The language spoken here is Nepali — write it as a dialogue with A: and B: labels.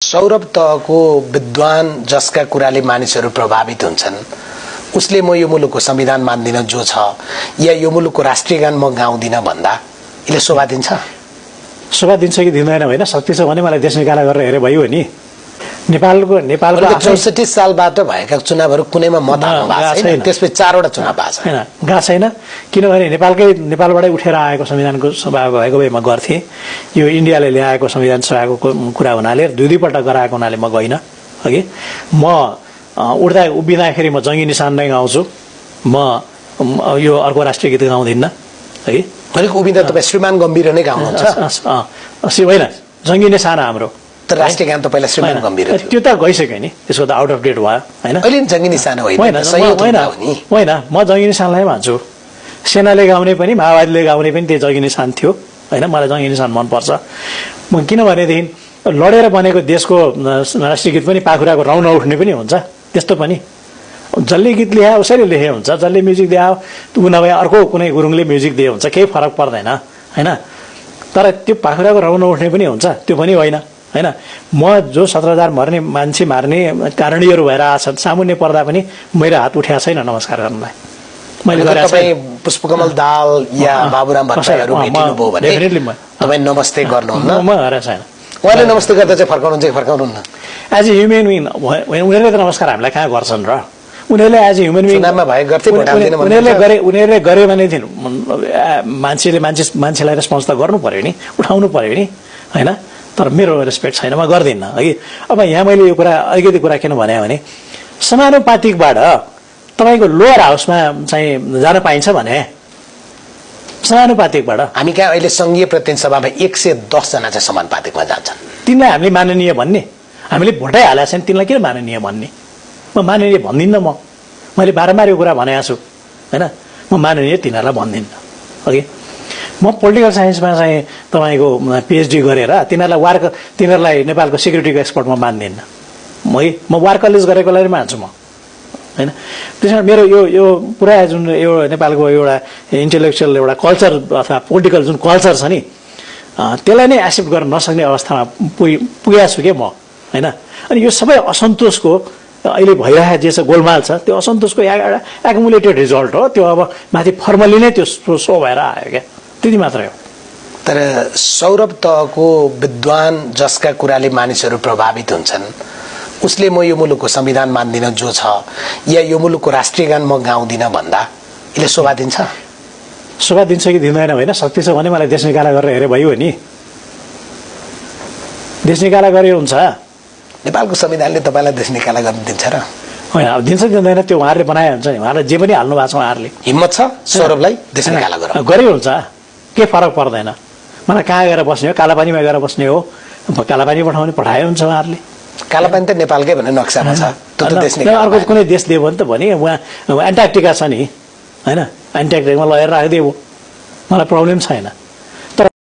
A: सौरभ तहको विद्वान जसका कुराले मानिसहरू प्रभावित हुन्छन् उसले म यो मुलुकको संविधान मान्दिन जो छ या यो मुलुकको राष्ट्रिय गान म गाउँदिन भन्दा यसले शोभा दिन्छ?
B: शोभा दिन्छ कि दिँदैन होइन, शक्ति छ भने मलाई देश निकाला गरेर हेरे भयो नि। नेपालको
A: 64 सालबाट भएका चुनावहरू कुनैमा मत हाल्नु भएको छैन, त्यसपछि 4 वटा चुनाव भएको छ
B: हैन, गएको छैन। किनभने नेपालबाटै उठेर आएको संविधानको सभा भएको भए म गर्थे। यो इन्डियाले ल्याएको संविधान सभाको कुरा हुनाले दुईपल्ट गराएको हुनाले म गइन। अघि म उभिँदाखेरि म जङ्गी निशान नै गाउँछु, म यो अर्को राष्ट्रिय गीत गाउँदिन। है
A: भनेको उभिँदा तपाईँ श्रीमान गम्भीर नै गाउनुहुन्छ?
B: होइन, जङ्गी निशान हाम्रो
A: राष्ट्रिय गान त पहिला श्रीमान गम्भीर थियो,
B: त्यो त गइसक्यो नि, त्यसको त आउट अफ डेट भयो हैन।
A: अहिले जङ्गी निशान होइन,
B: होइन म जङ्गी निशानलाई भन्छु। सेनाले गाउने पनि माओवादीले गाउने पनि त्यो जङ्गी निशान थियो हैन। मलाई जङ्गी निशान मनपर्छ। म किनभनेदेखि लडेर बनेको देशको राष्ट्रिय गीत पनि पाखुराको रौँ नउठ्ने पनि हुन्छ, त्यस्तो पनि जसले गीत ल्याए उसैले लेखे हुन्छ, जसले म्युजिक दिए ऊ नभए अर्को कुनै गुरुङले म्युजिक दिए हुन्छ, केही फरक पर्दैन हैन। तर त्यो पाखुराको रौँ नउठ्ने पनि हुन्छ, त्यो पनि होइन हैन। म जो 17,000 मर्ने मान्छे मार्ने कारणीहरू भएर आछन्, सामुन्ने पर्दा पनि मेरो हात उठेको छैन नमस्कार गर्नलाई। मैले गरेको
A: तपाईँ पुष्पकमल दाल या बाबुराम भट्टराईहरू भेटिनुभयो भने
B: डेफिनेटली
A: तपाईँ नमस्ते गर्नुहुन्न?
B: म गरेको छैन।
A: उहाँले नमस्ते गर्दा चाहिँ फर्काउनुहुन्छ कि फर्काउनुहुन्न?
B: एज ए ह्युमन बिङ उनीहरूले त नमस्कार हामीलाई कहाँ गर्छन् र? उनीहरूले एज ए ह्युमन बिङ उनीहरूले गरे भनेदेखि मान्छेलाई रेस्पोन्स त गर्नु पर्यो नि, उठाउनु पर्यो नि हैन। तर मेरो रेस्पेक्ट छैन, म गर्दिनँ। है अब यहाँ मैले यो कुरा अलिकति कुरा किन भने समानुपातिकबाट तपाईँको लोअर हाउसमा चाहिँ जान पाइन्छ भने समानुपातिकबाट
A: हामी कहाँ अहिले सङ्घीय प्रतिनिधि सभामा 110 जना चाहिँ समानुपातिकमा जान्छन्।
B: तिनलाई हामीले माननीय भन्ने, हामीले भोटै हालेको छैन, तिनलाई किन माननीय भन्ने? म माननीय भन्दिनँ। मैले बारम्बार यो कुरा भनेको छु हैन, म माननीय तिनीहरूलाई भन्दिनँ। अघि म पोलिटिकल साइन्समा चाहिँ तपाईँको पिएचडी गरेर तिनीहरूलाई नेपालको सिक्युरिटीको एक्सपर्ट म मान्दिनँ। म वार कलेज गरेकोलाई मान्छु म हैन। त्यसमा मेरो यो पुरा जुन यो नेपालको एउटा इन्टेलेक्चुअल एउटा कल्चर अथवा पोलिटिकल जुन कल्चर छ नि, त्यसलाई नै एक्सेप्ट गर्न नसक्ने अवस्थामा पुगेको छु के म हैन। अनि यो सबै असन्तोषको अहिले भइरहेको जे छ गोलमाल छ, त्यो असन्तोषको एकुमुलेटेड रिजल्ट हो। त्यो अब माथि फर्मली नै त्यो सो भएर आयो क्या, त्यति मात्रै हो।
A: तर सौरभ तहको विद्वान जसका कुराले मानिसहरू प्रभावित हुन्छन् उसले म यो मुलुकको संविधान मान्दिन जो छ या यो मुलुकको राष्ट्रिय गान म गाउँदिन भन्दा यसले शोभा दिन्छ?
B: शोभा दिन्छ कि दिँदैन होइन, शक्ति छ भने मलाई देश निकाला गरेर हेरे भयो नि। देश निकाला गरे हुन्छ।
A: नेपालको संविधानले तपाईँलाई देश निकाला गर्न दिन्छ र?
B: होइन, अब दिन्छ दिँदैन त्यो उहाँहरूले बनाए हुन्छ नि, उहाँहरूले जे पनि हाल्नु भएको छ। उहाँहरूले
A: हिम्मत छ सौरभलाई देश निकाला
B: गरे हुन्छ, के फरक पर्दैन। मलाई कहाँ गएर बस्ने हो? कालापानीमा गएर बस्ने हो? कालापानी पठाउने पठाए हुन्छ उहाँहरूले।
A: कालापानी त नेपालकै भन्ने नक्सामा छ,
B: अर्को कुनै देश दियो भने त भने उहाँ एन्टार्क्टिका छ नि हैन, एन्टार्क्टिकामा लगेर राखिदियो, मलाई प्रब्लम छैन।